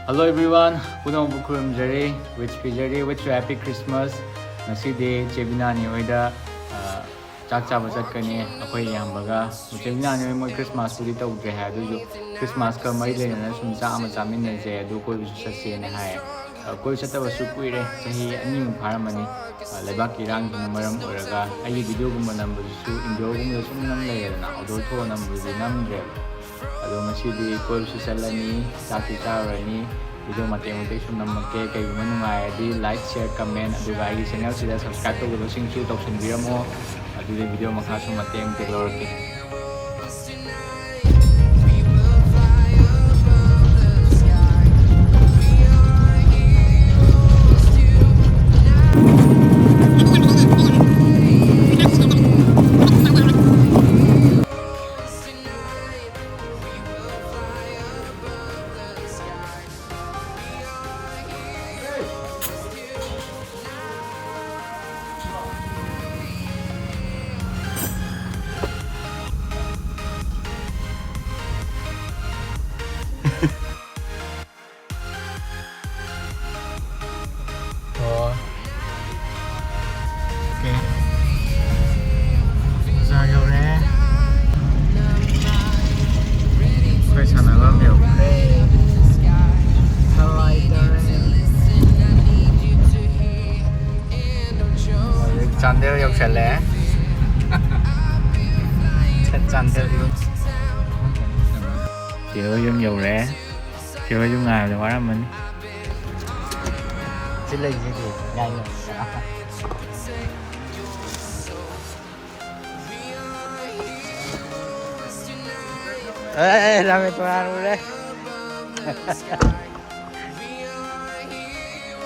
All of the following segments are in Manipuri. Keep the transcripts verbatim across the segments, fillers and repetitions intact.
Hello everyone, ꯄꯨꯝꯅꯃꯛꯄꯨ ꯈꯨꯔꯨꯝꯖꯔꯤ, wish ꯄꯤꯖꯔꯤ, wish you happy Christmas꯫ ꯉꯁꯤꯗꯤ ꯆꯦ ꯕꯤꯅꯥꯅꯤ ꯍꯣꯏꯗ, ꯑ, ꯆꯥꯛ ꯆꯥꯕ ꯆꯠꯀꯅꯤ ꯑꯩꯈꯣꯏ ꯏꯌꯥꯝꯕꯒ꯫ ꯆꯦ ꯕꯤꯅꯥꯅꯤ ꯍꯣꯏ ꯃꯣꯏ Christmasꯄꯨꯗꯤ ꯇꯧꯗ꯭ꯔꯦ ꯍꯥꯏ, ꯑꯗꯨꯁꯨ Christmasꯀ ꯃꯔꯤ ꯂꯩꯅꯅ ꯁꯨꯝ ꯆꯥꯛ ꯑꯃ ꯆꯥꯃꯤꯟꯅꯁꯦ, ꯑꯗꯨ ꯀꯣꯏꯕꯁꯨ ꯆꯠꯁꯦꯅ ꯍꯥꯏ꯫ ꯑ, ꯀꯣꯏꯕ ꯆꯠꯇꯕꯁꯨ ꯀꯨꯏꯔꯦ, ꯆꯍꯤ ꯑꯅꯤꯃꯨꯛ ꯐꯥꯔꯝꯃꯅꯤ꯫ ꯑ, ꯂꯩꯕꯥꯛꯀꯤ ꯏꯔꯥꯡꯁꯤꯅ ꯃꯔꯝ ꯑꯣꯏꯔꯒ ꯑꯩꯒꯤ videoꯒꯨꯝꯕ ꯅꯝꯕꯗꯨꯁꯨ indoorꯒꯨꯝꯕꯗ ꯁꯨꯝ ꯅꯝ ꯂꯩꯔꯦꯗꯅ, outdoor ꯊꯣꯛꯑ ꯅꯝꯕꯗꯨꯗꯤ ꯅꯝꯗ꯭ꯔꯦꯕ꯫ ꯑꯗꯣ ꯉꯁꯤꯗꯤ ꯀꯣꯏꯕꯁꯨ ꯆꯠꯂꯅꯤ, ꯆꯥꯛꯁꯨ ꯆꯥꯔꯨꯔꯅꯤ꯫ Video ꯃꯇꯦꯛ ꯃꯇꯦꯛ ꯁꯨꯝ ꯅꯝꯃꯛꯀꯦ꯫ ꯀꯩꯒꯨꯝꯕ ꯅꯨꯡꯉꯥꯏꯔꯗꯤ like, share, comment, ꯑꯗꯨꯒ ꯑꯩꯒꯤ channelꯁꯤꯗ subscribe ꯇꯧꯗꯕꯁꯤꯡꯁꯨ ꯇꯧꯁꯤꯟꯕꯤꯔꯝꯃꯣ꯫ ꯑꯗꯨꯗꯤ video ꯃꯈꯥꯁꯨ ꯃꯇꯦꯛ ꯃꯇꯦꯛ ꯂꯧꯔꯛꯀꯦ꯫ ꯑꯣ꯫ ꯑꯣꯀꯦ꯫ ꯑꯣꯖꯥ ꯌꯧꯔꯦ꯫ ꯑꯩꯈꯣꯏ ꯁꯥꯟꯅꯐꯝ ꯌꯧꯈ꯭ꯔꯦ꯫ ꯁꯂꯥꯏ ꯇꯧꯔꯦ꯫ ꯍꯧꯖꯤꯛ ꯆꯥꯟꯗꯦꯜ ꯌꯧꯁꯜꯂꯦ꯫ ꯆꯥꯟꯗꯦꯜ ꯌꯧ-, ꯆꯦ ꯍꯣꯏ ꯌꯨꯝ ꯌꯧꯔꯦ꯫ ꯆꯦ ꯍꯣꯏꯁꯨ ꯉꯥꯏꯕꯗ ꯋꯥꯔꯝꯃꯅꯤ꯫ ꯁꯤ ꯂꯩꯁꯤꯗꯤ ꯉꯥꯏꯅ꯫ ꯑꯦ, ꯔꯥꯃꯦ ꯇꯣꯉꯥꯟ ꯎꯔꯦ꯫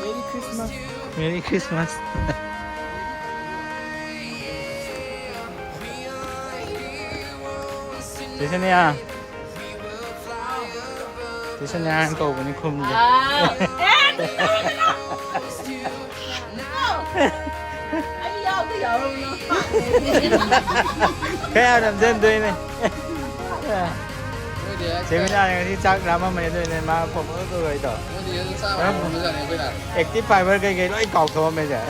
Merry Christmas. Merry Christmas. ꯆꯦ ꯁꯣꯅꯤꯌꯥ꯫ ꯆꯦ ꯁꯣꯅꯤꯌꯥꯅ ꯀꯧꯕꯅꯤ ꯈꯨꯝꯗꯦ꯫ ꯑꯥ꯫ ꯑꯩ ꯌꯥꯎꯗ ꯌꯥꯎꯔꯝꯅꯣ꯫ ꯈꯔ ꯌꯥꯝ ꯅꯝꯖꯟꯗꯣꯏꯅꯦ꯫ ꯁꯦꯃꯤꯅꯥꯔ ꯉꯁꯤ ꯆꯥꯛ ꯂꯥꯝꯃꯝꯃꯅꯤ, ꯑꯗꯨꯏꯅꯦ ꯃꯥ ꯐꯣꯟ ꯄꯪꯇꯧ ꯇꯧꯔꯛꯏꯗꯣ꯫ ꯑꯦꯛꯇꯤꯚ ꯐꯥꯏꯕꯔ ꯀꯩꯀꯩ ꯂꯣꯏ ꯀꯥꯎꯊꯣꯛꯑꯝꯃꯦꯁꯦ꯫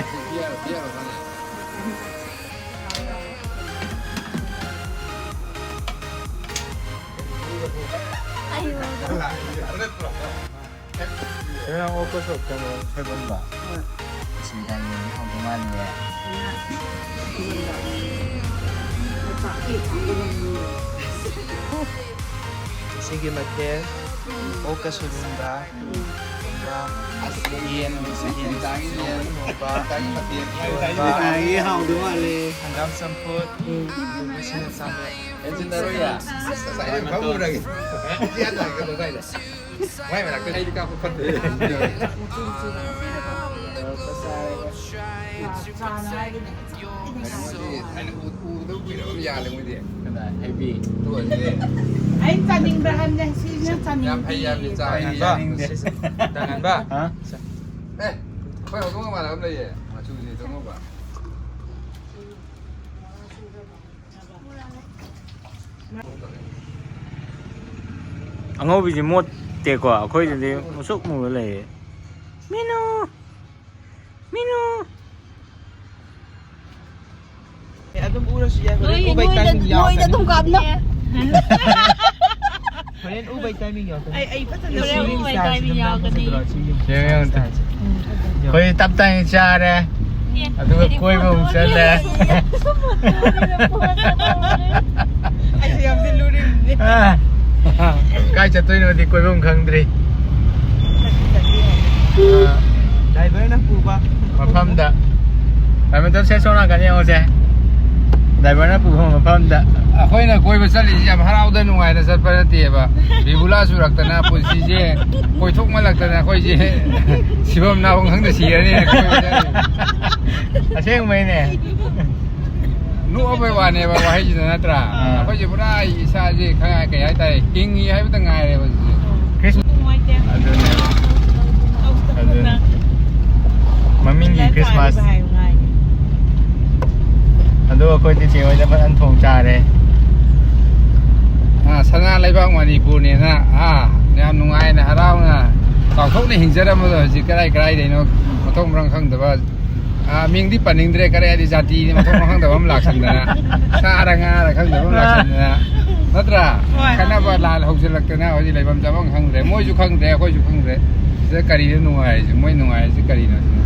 ꯁꯦꯃꯤꯅꯥꯔ ꯑꯣꯛꯀ ꯁꯣꯛꯀꯅꯣ ꯁꯣꯏꯕꯨꯝꯗꯣ꯫ ꯁꯤ ꯌꯥꯝ ꯌꯦꯡꯕ ꯍꯧꯕ ꯃꯥꯜꯂꯤꯌꯦ꯫ ꯉꯁꯤꯒꯤ ꯃꯊꯦꯜ ꯑꯣꯛꯀ ꯁꯣꯏꯕꯨꯝꯒ, ꯑꯗꯨꯒ ꯌꯦꯟ, ꯌꯦꯟ ꯊꯣꯡꯕ, ꯏꯔꯣꯟꯕ, ꯍꯪꯒꯥꯝ ꯆꯝꯐꯨꯠ, ꯑꯗꯨꯒ ꯁꯤꯡꯖꯨ ꯆꯥꯕ꯫ ꯃꯥꯏ ꯃꯅꯥꯛꯇ ꯑꯩꯗꯤ ꯀꯥꯞꯄ ꯐꯠꯇꯦ꯫ ꯀꯩꯅꯣꯗꯤ ꯑꯩꯅ ꯎ-, ꯎꯗꯕ ꯀꯨꯏꯔꯕ ꯑꯃ ꯌꯥꯜꯂꯦ ꯃꯣꯏꯗꯤ꯫ ꯀꯅꯥ? ꯍꯩꯕꯤ꯫ ꯑꯗꯨ ꯑꯣꯏꯔꯗꯤ ꯑꯩ ꯆꯥꯅꯤꯡꯕ꯭ꯔꯥ ꯍꯥꯏꯕꯅꯦ, ꯁꯤꯅ ꯆꯥꯅꯤꯡꯗꯦ꯫ ꯌꯥꯝ ꯐꯩ, ꯌꯥꯝ ꯆꯥꯅꯤꯡꯗꯦ꯫ ꯇꯥꯡꯍꯟꯕ? ꯍꯥ? ꯑꯦ, ꯑꯩꯈꯣꯏ ꯍꯧꯗꯣꯡꯒ ꯃꯥꯟꯅꯕ ꯑꯃ ꯂꯩꯌꯦ, ꯃꯆꯨꯁꯦ ꯑꯗꯨꯝ ꯎꯕ꯫ ꯑꯉꯧꯕꯤꯁꯦ ꯃꯣꯠꯇꯦꯀꯣ, ꯑꯩꯈꯣꯏꯗꯗꯤ ꯃꯨꯁꯨꯛ ꯃꯨꯔ ꯂꯩꯌꯦ꯫ ꯃꯤꯅꯨ! ꯃꯤꯅꯨ! ꯑꯗꯨꯝ ꯎꯔꯁꯨ ꯌꯥꯏ, ꯍꯣꯔꯦꯟ ꯅꯣꯏ, ꯎꯕꯩ ꯅꯣꯏꯗ, timing ꯅꯣꯏꯗ ꯌꯥꯎꯔꯛꯀꯅꯤ꯫ ꯑꯗꯨꯝ ꯀꯥꯞꯅ꯫ ꯍꯣꯔꯦꯟ ꯎꯕꯩ timing ꯌꯥꯎꯔꯛꯀꯅꯤ꯫ ꯑꯩ, ꯑꯩ ꯐꯖꯅ ꯍꯣꯔꯦꯟ ꯎꯕꯩ timing ꯌꯥꯎꯔꯛꯀꯅꯤ꯫ ꯌꯦꯡꯉꯣ, ꯌꯦꯡꯉꯣ꯫ ꯑꯩꯈꯣꯏ ꯇꯞ ꯇꯥꯏꯅ ꯆꯥꯔꯦ, ꯑꯦ, ꯑꯗꯨꯒ ꯑꯩꯗꯤ ꯀꯣꯏꯕ ꯑꯃꯨꯛ ꯐꯣꯇꯣ ꯆꯠꯂꯦ꯫ ꯑꯩꯁꯨ ꯌꯥꯝꯁꯤꯜꯂꯨꯔꯤꯕꯅꯦ꯫ ꯑꯥ꯫ ꯀꯥꯏ ꯆꯠꯇꯣꯏꯅꯣꯗꯤ ꯀꯣꯏꯐꯝ ꯈꯪꯗ꯭ꯔꯤ꯫ ꯑꯥ꯫ ꯗ꯭ꯔꯥꯏꯚꯔꯅ ꯄꯨꯕ ꯃꯐꯝꯗ꯫ ꯗ꯭ꯔꯥꯏꯚꯔ ꯁꯦ ꯁꯣꯝ ꯅꯥꯀꯟ ꯌꯦꯡꯉꯨꯁꯦ꯫ ꯗ꯭ꯔꯥꯏꯚꯔꯅ ꯄꯨꯕ ꯃꯐꯝꯗ꯫ ꯑꯩꯈꯣꯏꯅ ꯀꯣꯏꯕ ꯆꯠꯂꯤꯁꯤ ꯌꯥꯝ ꯍꯔꯥꯎꯗ ꯅꯨꯡꯉꯥꯏꯅ ꯆꯠꯄ ꯅꯠꯇꯦꯕ꯫ ꯕꯤꯕꯨꯂꯥ ꯆꯨꯔꯛꯇꯅ ꯄꯨꯟꯁꯤꯁꯦ ꯀꯣꯏꯊꯣꯛꯃꯜꯂꯛꯇꯅ ꯑꯩꯈꯣꯏꯁꯦ ꯁꯤꯐꯝ ꯅꯥꯐꯝ ꯈꯪꯗ ꯁꯤꯔꯅꯤ ꯀꯣꯏꯕ ꯆꯠꯂꯤ꯫ ꯑꯁꯦꯡꯕꯩꯅꯦ꯫ ꯅꯣꯛꯑꯕꯩ ꯋꯥꯅꯦꯕ ꯋꯥꯍꯩꯁꯤꯗ ꯅꯠꯇ꯭ꯔꯥ? ꯑꯥ꯫ ꯑꯩꯈꯣꯏꯁꯦ ꯄꯨꯔꯥ ꯏꯁꯥꯁꯦ ꯈꯔ ꯀꯩ ꯍꯥꯏꯇꯥꯔꯦ, ꯍꯤꯡꯉꯤ ꯍꯥꯏꯕꯇ ꯉꯥꯏꯔꯦꯕ ꯍꯧꯖꯤꯛꯁꯦ꯫ ꯈ꯭ꯔꯤꯁ-, ꯅꯨꯡꯉꯥꯏꯇꯦ꯫ ꯑꯗꯨꯅꯦ꯫ ꯑꯗꯨꯅꯦ꯫ ꯃꯃꯤꯡꯒꯤ ꯂꯥꯏꯔꯤꯛ ꯈ꯭ꯔꯤꯁꯃꯥꯁ꯫ ꯄꯥꯔꯤꯕ ꯍꯥꯏꯌꯨ ꯉꯥꯏ꯫ ꯑꯗꯣ ꯑꯩꯈꯣꯏꯗꯤ ꯆꯦ ꯍꯣꯏꯗ ꯐꯖꯅ ꯊꯣꯡ ꯆꯥꯔꯦ꯫ ꯑꯥ, ꯁꯅꯥ ꯂꯩꯕꯥꯛ ꯃꯅꯤꯄꯨꯔꯅꯦꯅ, ꯑꯥ, ꯌꯥꯝ ꯅꯨꯡꯉꯥꯏꯅ ꯍꯔꯥꯎꯅ ꯆꯥꯎꯊꯣꯛꯅ ꯍꯤꯡꯖꯔꯝꯕꯗꯣ ꯍꯧꯖꯤꯛ ꯀꯗꯥꯏ ꯀꯗꯥꯏꯗꯩꯅꯣ ꯃꯊꯣꯡ ꯃꯔꯝ ꯈꯪꯗꯕ, ꯑꯥ, ꯃꯤꯡꯗꯤ ꯄꯟꯅꯤꯡꯗ꯭ꯔꯦ, ꯀꯔꯤ ꯍꯥꯏꯗꯤ ꯖꯥꯇꯤꯅꯤ ꯃꯊꯣꯡ ꯃꯔꯝ ꯈꯪꯗꯕ ꯑꯃ ꯂꯥꯛꯁꯟꯗꯅ, ꯁꯥꯔ ꯉꯥꯔ ꯈꯪꯗꯕ ꯑꯃ ꯂꯥꯛꯁꯟꯗꯅ, ꯅꯠꯇ꯭ꯔꯥ? ꯍꯣꯏ꯫ ꯈꯠꯅꯕ ꯂꯥꯜ ꯍꯧꯖꯤꯜꯂꯛꯇꯅ ꯍꯧꯖꯤꯛ ꯂꯩꯐꯝ ꯆꯥꯐꯝ ꯈꯪꯗ꯭ꯔꯦ, ꯃꯣꯏꯁꯨ ꯈꯪꯗ꯭ꯔꯦ, ꯑꯩꯈꯣꯏꯁꯨ ꯈꯪꯗ꯭ꯔꯦ꯫ ꯁꯤꯗ ꯀꯔꯤꯅꯣ ꯅꯨꯡꯉꯥꯏꯔꯤꯁꯦ? ꯃꯣꯏ ꯅꯨꯡꯉꯥꯏꯔꯤꯁꯦ ꯀꯔꯤꯅꯣ ꯁꯤꯅ?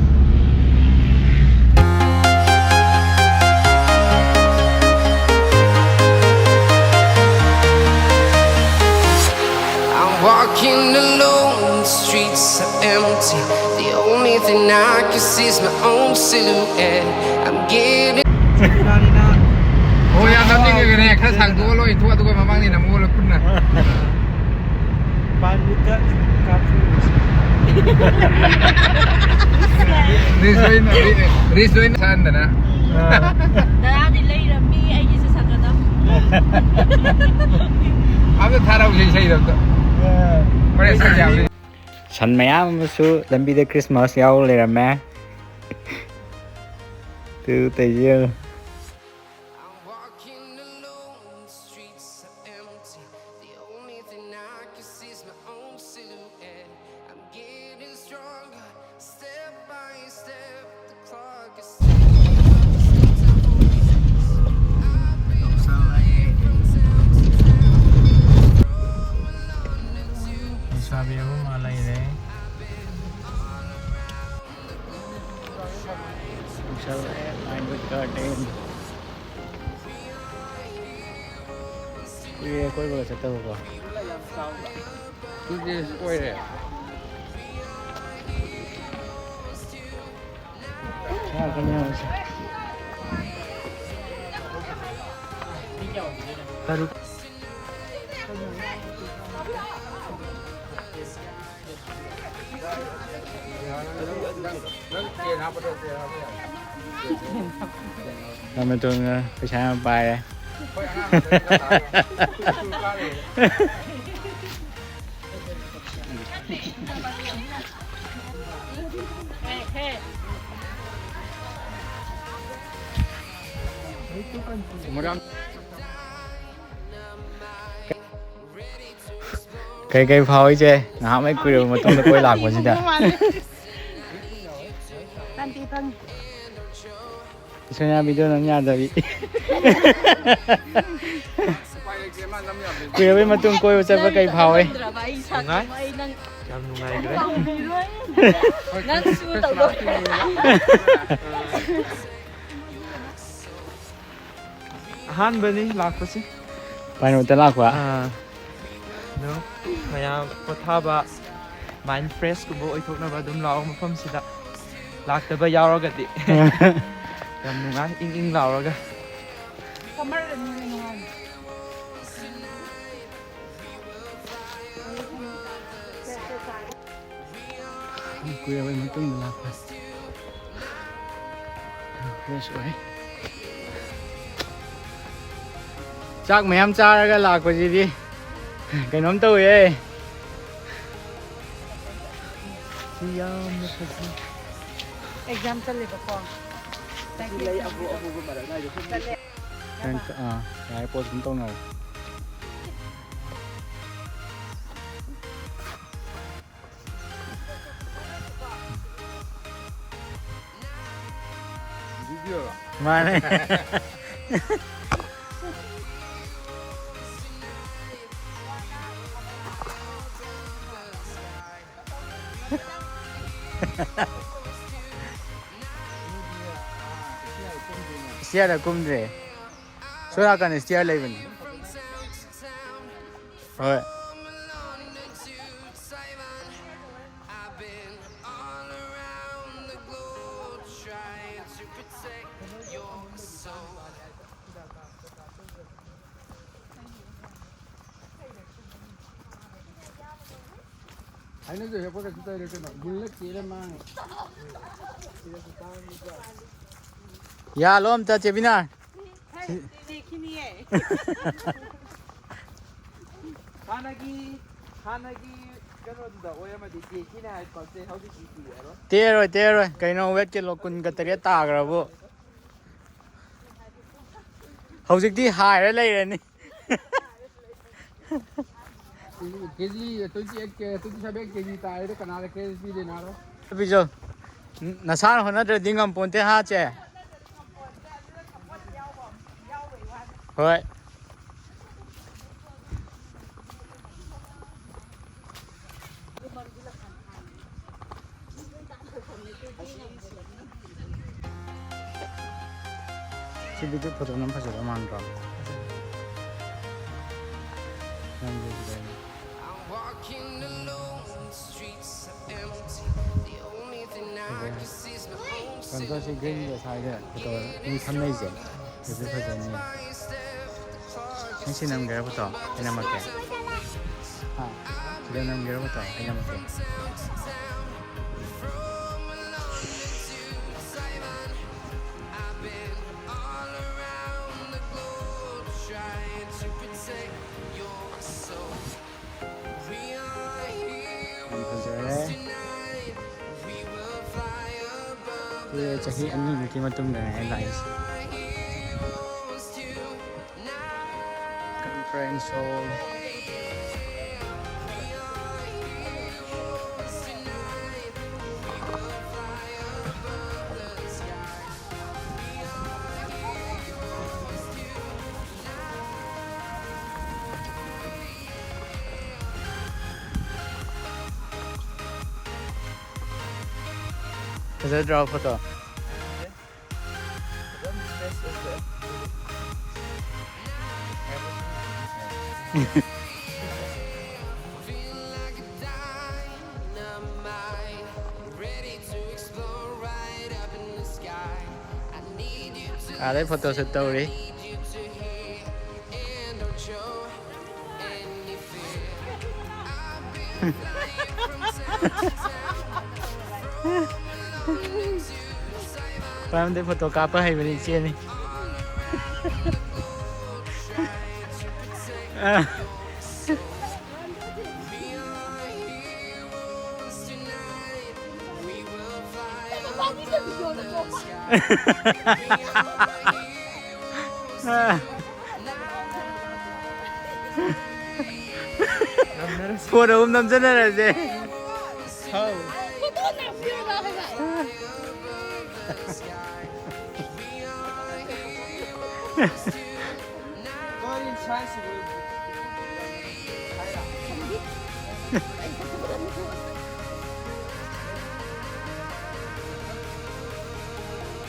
I'm walking alone, the streets are empty. The only thing I can see is my own silhouette. I'm getting Oh, ꯌꯥꯝ ꯅꯣꯛꯅꯤꯡꯉꯦ꯫ ꯈꯔ ꯁꯥꯡꯗꯣꯛꯑ ꯂꯣꯏ ꯊꯣꯛ, ꯑꯗꯨꯒ ꯃꯃꯥꯡꯅꯤ ꯅꯝꯃꯣ ꯄꯨꯟꯅ꯫ ꯄꯥꯟꯃꯤꯠꯇ ꯀꯥꯞꯊꯣꯛꯎꯔꯁꯤ꯫ ꯔꯤꯁ ꯑꯣꯏꯅ, ꯔꯤꯁ ꯑꯣꯏꯅ ꯁꯥꯍꯟꯗꯅ꯫ ꯗꯥꯗꯤ ꯂꯩꯔꯝꯃꯤ, ꯑꯩꯒꯤꯁꯨ ꯁꯪꯒꯗꯕ꯫ ꯑꯝꯇ ꯊꯥꯔꯛꯎꯁꯦ ꯏꯁꯩꯗꯣ ꯑꯝꯇ꯫ ꯍꯣꯔꯦꯟ ꯁꯛ ꯌꯥꯕ꯭ꯔꯥ? ꯁꯟ ꯃꯌꯥꯝ ꯑꯃꯁꯨ ꯂꯝꯕꯤꯗ Christmas ꯌꯥꯎ ꯂꯩꯔꯝꯃꯦ꯫ ꯇꯨ ꯇꯩꯁꯦ ꯌꯦꯡꯉꯨ꯫ I'm walking alone, the streets are empty. The only thing I can see is my own silhouette. I'm getting stronger, step by step. The clock is ticking, but the streets are moving. I've been flying from town to town, from London to ꯂꯩꯁꯥꯕꯤ ꯑꯍꯨꯝ ꯑꯃ ꯂꯩꯔꯦ꯫ Special at Pinewood Garden. ꯀꯨꯏꯔꯦ ꯀꯣꯏꯕꯒ ꯆꯠꯇꯕꯀꯣ꯫ ꯑꯗꯨꯗꯤ ꯑꯣꯏꯔꯦ꯫ ꯁꯥ ꯀꯩꯅꯣ ꯇꯔꯨꯛ꯫ ꯅꯃꯇꯣꯟꯒ ꯄꯩꯁꯥ ꯌꯥꯝ ꯄꯥꯏꯔꯦ꯫ ꯀꯩ ꯀꯩ ꯐꯥꯎꯏ ꯏꯆꯦ? ꯉꯥꯏꯍꯥꯛꯃꯩ ꯀꯨꯏꯔꯕ ꯃꯇꯨꯡꯗ ꯀꯣꯏ ꯂꯥꯛꯄꯁꯤꯗ꯫ ꯁꯥꯟꯇꯤ ꯐꯪ꯫ ꯁꯣꯅꯤꯌꯥ video ꯅꯝ ꯌꯥꯗꯕꯤ꯫ ꯀꯨꯏꯔꯕꯩ ꯃꯇꯨꯡ ꯀꯣꯏꯕ ꯆꯠꯄ ꯀꯩ ꯐꯥꯎꯏ? ꯅꯨꯡꯉꯥꯏ꯫ ꯌꯥꯝ ꯅꯨꯡꯉꯥꯏꯈ꯭ꯔꯦ꯫ ꯅꯪꯁꯨ ꯇꯧꯔꯣ꯫ ꯑꯍꯥꯟꯕꯅꯤ ꯂꯥꯛꯄꯁꯦ꯫ ꯄꯥꯏꯟꯋꯨꯠꯇ ꯂꯥꯛꯄ? ꯑꯥ꯫ ꯑꯗꯣ ꯃꯌꯥꯝ ꯄꯣꯊꯥꯕ, mind fresh ꯀꯨꯝꯕ ꯑꯣꯏꯊꯣꯛꯅꯕ ꯑꯗꯨꯝ ꯂꯥꯛꯑꯣ ꯃꯐꯝꯁꯤꯗ꯫ ꯂꯥꯛꯇꯕ ꯌꯥꯎꯔꯒꯗꯤ꯫ ꯌꯥꯝ ꯅꯨꯡꯉꯥꯏ, ꯏꯪ ꯏꯪ ꯂꯥꯎꯔꯒ꯫ ꯀꯨꯏꯔꯕꯩ ꯃꯇꯨꯡꯗ ꯂꯥꯛꯄ꯫ Fresh ꯑꯣꯏ꯫ ꯆꯥꯛ ꯃꯌꯥꯝ ꯆꯥꯔꯒ ꯂꯥꯛꯄꯁꯤꯗꯤ ꯀꯩꯅꯣꯝ ꯇꯧꯋꯦ꯫ ꯁꯤ ꯌꯥꯝꯅ ꯐꯖꯩ꯫ Exam ꯆꯠꯂꯦꯕꯀꯣ꯫ ꯁꯤ ꯂꯩ ꯑꯍꯨ-, ꯑꯍꯨꯕ ꯃꯔꯛ ꯅꯥꯏꯗ ꯁꯨꯝ ꯆꯠꯂꯦ꯫ ꯅꯪ ꯆ-, ꯑꯥ, ꯌꯥꯔꯦ, pause ꯑꯗꯨꯝ ꯇꯧꯅꯔꯣ꯫ Video ꯔꯣ? ꯃꯥꯅꯦ꯫ Stair ꯗ ꯀꯨꯝꯗ꯭ꯔꯦ꯫ ꯁꯣꯝ ꯅꯥꯀꯟꯗ stair ꯂꯩꯕꯅꯤ꯫ ꯍꯣꯏ꯫ ꯍꯥꯏꯅꯗ꯭ꯔꯦ, ꯑꯩꯈꯣꯏ ꯀꯩꯁꯨ ꯇꯧꯔꯦ ꯀꯩꯅꯣ꯫ ꯃꯨꯜꯂ ꯀꯦꯔ ꯃꯥꯡꯉꯦ꯫ ꯌꯥꯜꯂꯣ ꯑꯝꯇ, ꯆꯦꯕꯤꯅꯥ꯫ ꯍꯥꯟꯅꯒꯤ, ꯍꯥꯟꯅꯒꯤ ꯀꯩꯅꯣꯗꯨꯗ ꯑꯣꯏꯔꯝꯃꯗꯤ ꯇꯦꯛꯈꯤꯅꯤ ꯍꯥꯏ ꯈꯣꯠꯇꯦ, ꯍꯧꯖꯤꯛꯇꯤ ꯇꯦꯛꯑꯔꯣꯏ꯫ ꯇꯦꯛꯑꯔꯣꯏ, ꯇꯦꯛꯑꯔꯣꯏ꯫ ꯀꯩꯅꯣ, weight ꯀꯤꯂꯣ ꯀꯨꯟꯒ ꯇꯔꯦꯠ ꯇꯥꯈ꯭ꯔꯕꯨ꯫ ꯍꯧꯖꯤꯛꯇꯤ ꯍꯥꯏꯔ ꯂꯩꯔꯅꯤ꯫ ꯀꯦꯖꯤ ꯇ꯭ꯋꯦꯟꯇꯤ ꯑꯩꯠ, ꯇ꯭ꯋꯦꯟꯇꯤ ꯁꯚꯦꯟ ꯀꯦꯖꯤ ꯇꯥꯔꯦꯗ, ꯀꯅꯥꯗ ꯀꯦꯖꯤ ꯄꯤꯗꯣꯏꯅꯣ ꯍꯥꯏꯔꯣ? ꯄꯤꯖꯧ꯫ ꯅꯁꯥꯅ ꯍꯣꯠꯅꯗ꯭ꯔꯗꯤ ꯉꯝꯄꯣꯟꯇꯦ ꯍꯥ, ꯆꯦ? ꯍꯣꯏ꯫ ꯁꯤꯗꯤ ꯐꯣꯇꯣ ꯅꯝ ꯐꯖꯕ ꯃꯥꯟꯗ꯭ꯔꯣ? ꯅꯪꯒꯤ ꯁꯤꯗ꯫ ꯀꯩꯅꯣ ꯇꯧꯔꯁꯤ, ꯒ꯭ꯔꯤꯟꯒ ꯁ꯭ꯋꯥꯏꯗ ꯐꯣꯇꯣ ꯃꯤ ꯐꯝꯅꯩꯁꯦ꯫ ꯐꯖ ꯐꯖꯅꯤ꯫ ꯅꯪ ꯁꯤ ꯅꯝꯒꯦꯔꯥ ꯐꯣꯇꯣ? ꯑꯩ ꯅꯝꯃꯛꯀꯦ꯫ ꯍꯥ? ꯁꯤꯗ ꯅꯝꯒꯦꯔꯥ ꯐꯣꯇꯣ? ꯑꯩ ꯅꯝꯃꯛꯀꯦ꯫ ꯌꯥꯝ ꯐꯖꯔꯦ꯫ ꯀꯨꯏꯔꯦ, ꯆꯍꯤ ꯑꯅꯤꯃꯨꯛꯀꯤ ꯃꯇꯨꯡꯗꯅꯦ ꯑꯩ ꯂꯥꯛꯏꯁꯦ꯫ Conference hall. ꯐꯖꯗ꯭ꯔꯣ ꯐꯣꯇꯣ? ꯑꯥꯗꯩ ꯐꯣꯇꯣ ꯁꯨꯠ ꯇꯧꯔꯤ꯫ ꯃꯔꯝꯗꯤ ꯐꯣꯇꯣ ꯀꯥꯞꯄ ꯍꯩꯕꯅꯤ ꯏꯆꯦꯅꯤ꯫ ꯑ꯫ ꯑ꯫ ꯐꯣꯟ ꯑꯍꯨꯝ ꯅꯝꯖꯟꯅꯔꯁꯦ꯫ ꯍꯥꯎ꯫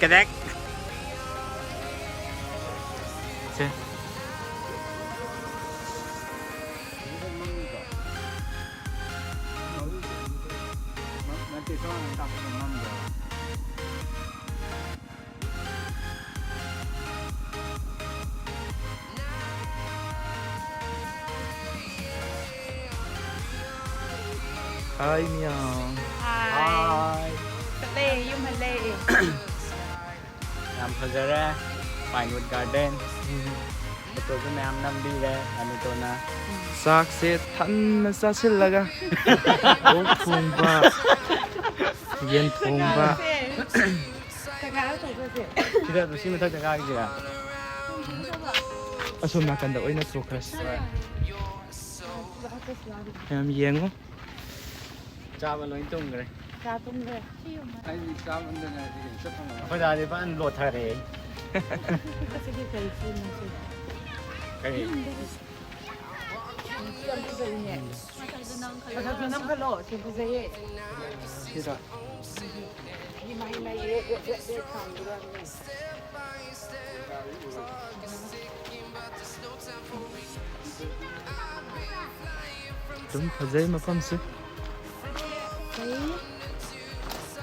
ꯀꯗꯦꯛ꯫ ꯁꯦ꯫ ꯍꯥꯏ ꯃꯤꯌꯥꯝ꯫ ꯍꯥꯏ꯫ ꯍꯥꯏ꯫ ꯆꯠꯂꯦ, ꯌꯨꯝ ꯍꯜꯂꯦ꯫ ꯌꯥꯝ ꯐꯖꯔꯦ, Pinewood Garden꯫ ꯎꯝ꯫ ꯐꯣꯇꯣꯁꯨ ꯃꯌꯥꯝ ꯅꯝꯕꯤꯔꯦ ꯑꯅꯤꯇꯣꯅ꯫ ꯆꯥꯛꯁꯦ ꯊꯟꯅ ꯆꯥꯁꯤꯜꯂꯒ ꯑꯣꯛ ꯊꯣꯡꯕ, ꯌꯦꯟ ꯊꯣꯡꯕ꯫ ꯁꯤꯗ ꯑꯗꯨꯝ ꯁꯤ ꯃꯊꯛꯇ ꯀꯥꯈꯤꯁꯤꯔꯥ? ꯑꯁꯣꯝ ꯅꯥꯀꯟꯗ ꯑꯣꯏꯅ ꯊꯣꯛꯈ꯭ꯔꯁꯤ꯫ ꯍꯣꯏ꯫ ꯃꯌꯥꯝ ꯌꯦꯡꯉꯨ꯫ ꯆꯥꯕ ꯂꯣꯏ ꯇꯨꯝꯈ꯭ꯔꯦ꯫ ꯆꯥ ꯇꯨꯝꯈ꯭ꯔꯦ꯫ ꯑꯩꯗꯤ ꯆꯥꯃꯟꯗꯅ ꯍꯧꯖꯤꯛ ꯆꯠꯄ ꯉꯝꯗ꯭ꯔꯦ꯫ ꯑꯩꯈꯣꯏ ꯗꯥꯗꯤ ꯐꯖꯅ ꯂꯣꯠꯊꯔꯦ꯫ ꯉꯁꯤꯗꯤ ꯀꯔꯤ ꯐꯤꯅꯣ ꯁꯤ? ꯀꯔꯤ? ꯌꯥꯝ ꯐꯖꯩꯅꯦ꯫ ꯃꯊꯛꯇ ꯅꯝꯈꯠꯂꯣ, ꯁꯤ ꯐꯖꯩꯌꯦ꯫ ꯁꯤꯗ꯫ ꯏꯃꯥꯏ, ꯏꯃꯥꯏ, ꯔꯦꯠ, ꯔꯦꯠ, ꯔꯦꯠ, ꯔꯦꯠ ꯊꯥꯟꯕꯗꯣ ꯌꯥꯝ ꯐꯖꯩ꯫ ꯑꯗꯨꯝ ꯐꯖꯩ ꯃꯐꯝꯁꯤ꯫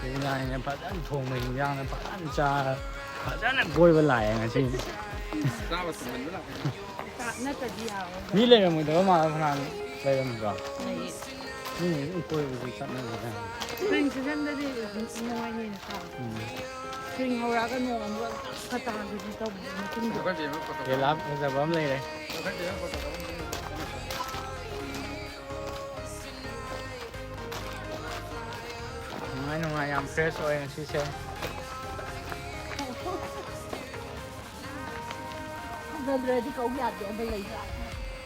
ꯏꯟꯖꯥꯡꯅ ꯐꯖꯅ ꯊꯣꯡꯕ, ꯏꯟꯖꯥꯡꯅ ꯐꯖꯅ ꯆꯥꯔ, ꯐꯖꯅ ꯀꯣꯏꯕ ꯂꯥꯛꯑꯦ ꯉꯁꯤ꯫ ꯆꯥꯕ ꯇꯨꯝꯍꯟꯕ ꯂꯥꯛꯄꯅꯤ꯫ ꯆꯥꯛ ꯅꯠꯇ꯭ꯔꯗꯤ ꯌꯥꯔꯣꯏ꯫ ꯃꯤ ꯂꯩꯔꯝꯃꯣꯏꯗꯕ ꯃꯥꯜꯂꯦ, ꯐꯅꯌꯥꯝ ꯂꯩꯔꯝꯗ꯭ꯔꯣ? ꯂꯩꯌꯦ꯫ ꯃꯤ ꯑꯗꯨꯝ ꯀꯣꯏꯕꯁꯨ ꯆꯠꯅꯕꯖꯥꯠꯅꯤ꯫ Spring seasonꯗꯗꯤ ꯅꯨꯡꯉꯥꯏꯅꯤꯅ꯫ ꯎꯝ꯫ Spring ꯍꯧꯔꯛꯑꯒ ꯅꯣꯡ ꯑꯃꯨꯛ ꯈꯔ ꯇꯥꯈꯤꯒꯨꯝ ꯇꯧꯕꯅꯦ ꯃꯇꯨꯡꯗ꯫ ꯂꯤꯂꯥ ꯐꯖꯕ ꯑꯃ ꯂꯩꯔꯦ꯫ ꯅꯨꯡꯉꯥꯏ, ꯅꯨꯡꯉꯥꯏ, ꯌꯥꯝ fresh ꯑꯣꯏ ꯉꯁꯤꯁꯦ꯫ ꯐꯖꯗ꯭ꯔꯗꯤ ꯀꯧ ꯌꯥꯗꯦ, ꯑꯗ ꯂꯩꯕ꯫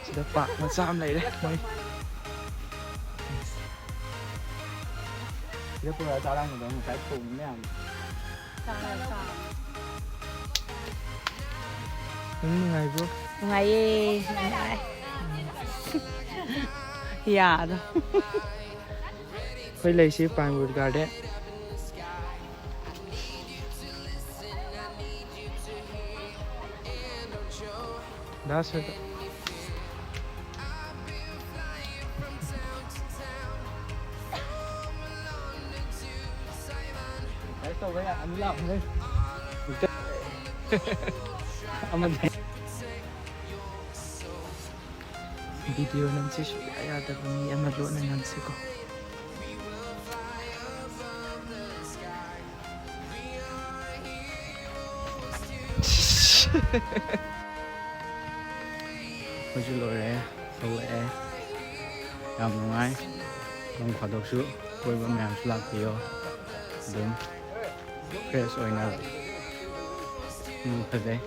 ꯁꯤꯗ park ꯃꯆꯥ ꯑꯃ ꯂꯩꯔꯦ ꯃꯣꯏ꯫ ꯁꯤꯗ ꯄꯨꯔꯛꯑ ꯆꯥꯔꯝꯒꯗꯕ ꯉꯁꯥꯏ ꯊꯣꯡꯉꯤ ꯃꯌꯥꯝꯗꯣ꯫ ꯆꯥꯔꯣ ꯆꯥꯔꯣ꯫ ꯅꯪ ꯅꯨꯡꯉꯥꯏꯕ꯭ꯔꯣ? ꯅꯨꯡꯉꯥꯏꯌꯦ꯫ ꯅꯨꯡꯉꯥꯏ꯫ ꯌꯥꯗꯣ꯫ ꯑꯩꯈꯣꯏ ꯂꯩꯁꯤ ꯄꯥꯏꯟꯋꯨꯠ ꯒꯥꯔꯗꯦꯟ꯫ ꯗꯥꯁ ꯍꯣꯏꯗ꯫ ꯑꯃꯗꯤ꯫ ꯚꯤꯗꯤꯑꯣ ꯅꯝꯁꯤ ꯁꯨꯡꯌꯥ ꯌꯥꯗꯕ ꯃꯤ ꯑꯃ ꯂꯣꯟꯅ ꯅꯝꯁꯤꯀꯣ꯫ ꯑꯩꯈꯣꯏꯁꯨ ꯂꯣꯏꯔꯦ, ꯊꯣꯛꯂꯛꯑꯦ꯫ ꯌꯥꯝ ꯅꯨꯡꯉꯥꯏ꯫ ꯅꯣꯡ ꯐꯥꯗꯣꯛꯁꯨ ꯀꯣꯏꯕ ꯃꯌꯥꯝꯁꯨ ꯂꯥꯛꯄꯤꯌꯣ꯫ ꯑꯗꯨꯝ ꯐ꯭ꯔꯦꯁ ꯑꯣꯏꯅ꯫ ꯎꯝ, ꯐꯖꯩ꯫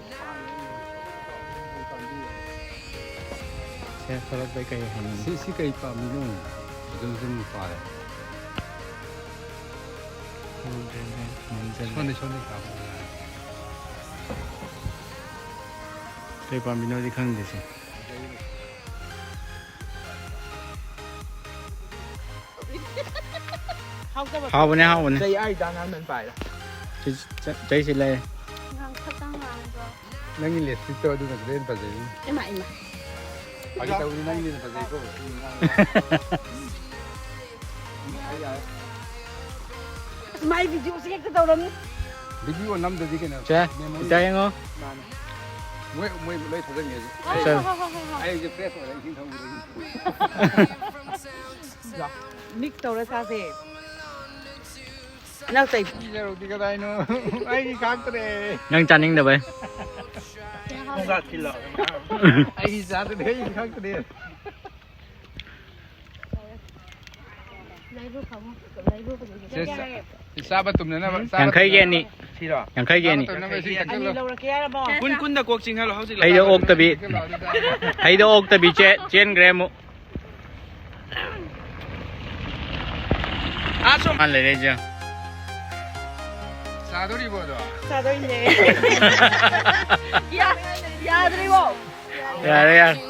ꯁꯦ, ꯊꯣꯛꯂꯛꯄꯩ ꯀꯩ ꯍꯥꯏꯅꯤꯡꯉꯤ? ꯁꯤ ꯁꯤ ꯀꯩ ꯄꯥꯝꯃꯤꯅꯣ? ꯑꯗꯨꯝ ꯁꯨꯝ ꯄꯥꯔꯦ꯫ ꯈꯪꯗ꯭ꯔꯦꯅꯦ, ꯃꯝꯁꯤꯜꯂꯦ꯫ ꯁꯣꯝꯗꯩ ꯁꯣꯝꯗꯩ ꯀꯥꯞꯄ ꯌꯥꯔꯦ꯫ ꯀꯩ ꯄꯥꯝꯃꯤꯅꯣꯗꯤ ꯈꯪꯗꯦ ꯁꯦ꯫ ꯍꯥꯎꯇꯕ꯫ ꯍꯥꯎꯕꯅꯦ, ꯍꯥꯎꯕꯅꯦ꯫ ꯆꯩ ꯑꯥꯏ ꯖꯥ ꯅꯥꯟ ꯅꯥꯟ ꯄꯥꯏꯔꯦ꯫ ꯆꯩ-, ꯆꯩ-, ꯆꯩꯁꯤ ꯂꯩ꯫ ꯉꯥꯡꯁꯛꯀ ꯉꯥꯡꯕ꯭ꯔꯣ? ꯅꯪꯒꯤ ꯂꯤꯞꯁꯇꯤꯛꯇꯣ ꯑꯗꯨꯅꯁꯨ ꯍꯦꯟꯅ ꯐꯖꯩꯅꯦ꯫ ꯏꯃꯥ ꯏꯃꯥ꯫ ꯐꯥꯒꯤ ꯇꯧꯕꯅꯤ, ꯅꯪꯒꯤꯅ ꯐꯖꯩꯀꯣ꯫ ꯃꯥꯏ ꯚꯤꯗꯤꯑꯣꯁꯦ ꯍꯦꯛꯇ ꯇꯧꯔꯝꯅꯤ꯫ ꯚꯤꯗꯤꯑꯣ ꯅꯝꯗꯗꯤ ꯀꯩꯅꯣ? ꯁꯦ, ꯃꯦꯃꯣꯔꯤ꯫ ꯏꯆꯥ ꯌꯦꯡꯉꯣ꯫ ꯃꯥꯅꯦ꯫ ꯃꯣꯏ ꯃꯣꯏ ꯂꯣꯏ ꯊꯥꯖꯟꯒꯦ ꯍꯧꯖꯤꯛ꯫ ꯍꯣꯏ, ꯍꯣꯏ, ꯍꯣꯏ, ꯍꯣꯏ, ꯍꯣꯏ꯫ ꯑꯩ ꯍꯧꯖꯤꯛ ꯐ꯭ꯔꯦꯁ ꯑꯣꯏꯔꯦ, ꯏꯁꯤꯡ ꯊꯛꯎꯕꯗꯒꯤ꯫ ꯃꯤꯛꯁ ꯇꯧꯔ ꯆꯥꯁꯦ꯫ ꯅꯪ ꯀꯩ ꯌꯧꯔꯛꯇꯤ ꯀꯗꯥꯏꯅꯣ? ꯑꯩꯒꯤ ꯈꯥꯛꯇ꯭ꯔꯦ꯫ ꯅꯪ ꯆꯥꯅꯤꯡꯗꯕꯩ꯫ ꯑꯩꯒꯤ ꯆꯥꯗ꯭ꯔꯦ, ꯑꯩꯒꯤ ꯈꯥꯛꯇ꯭ꯔꯦ꯫ ꯂꯩꯔꯨ ꯈꯪꯉꯨ꯫ ꯁꯦ, ꯆꯥ-, ꯆꯥꯕ ꯇꯨꯝꯅꯅꯕ, ꯆꯥꯕ ꯌꯥꯡꯈꯩꯒꯤ ꯇꯨꯝꯅꯅꯕ꯫ ꯑꯅꯤ꯫ ꯁꯤꯔꯣ? ꯌꯥꯡꯈꯩꯒꯤ ꯆꯥꯕ ꯑꯅꯤ꯫ ꯇꯨꯝꯅꯕ ꯏꯁꯤꯡ ꯑꯅꯤ ꯊꯛꯆꯜꯂꯣ꯫ ꯂꯧꯔꯛꯀꯦ ꯍꯥꯏꯔꯕꯣ? ꯀꯨꯟ ꯀꯨꯟꯗ ꯀꯣꯛ ꯆꯤꯡꯍꯜꯂꯣ ꯍꯧꯖꯤꯛ꯫ ꯍꯩꯗ ꯑꯣꯛꯇꯕꯤ꯫ ꯊꯛꯆꯜꯂꯣ, ꯑꯗꯨꯗ꯫ ꯍꯩꯗ ꯑꯣꯛꯇꯕꯤ ꯆꯦ-, ꯆꯦꯟꯈ꯭ꯔꯦ ꯑꯃꯨꯛ꯫ ꯃꯥ ꯂꯩꯔꯦ ꯑꯩꯁꯦ꯫ ꯆꯥꯗꯣꯏꯅꯦ꯫ ꯌꯥꯗ꯭ꯔꯤꯕꯣ? ꯌꯥꯔꯦ, ꯌꯥꯔꯦ꯫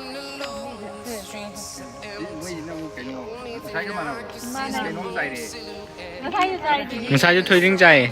ꯉꯁꯥꯏꯁꯨ ꯊꯣꯏꯗꯤꯡ ꯆꯥꯏꯌꯦ꯫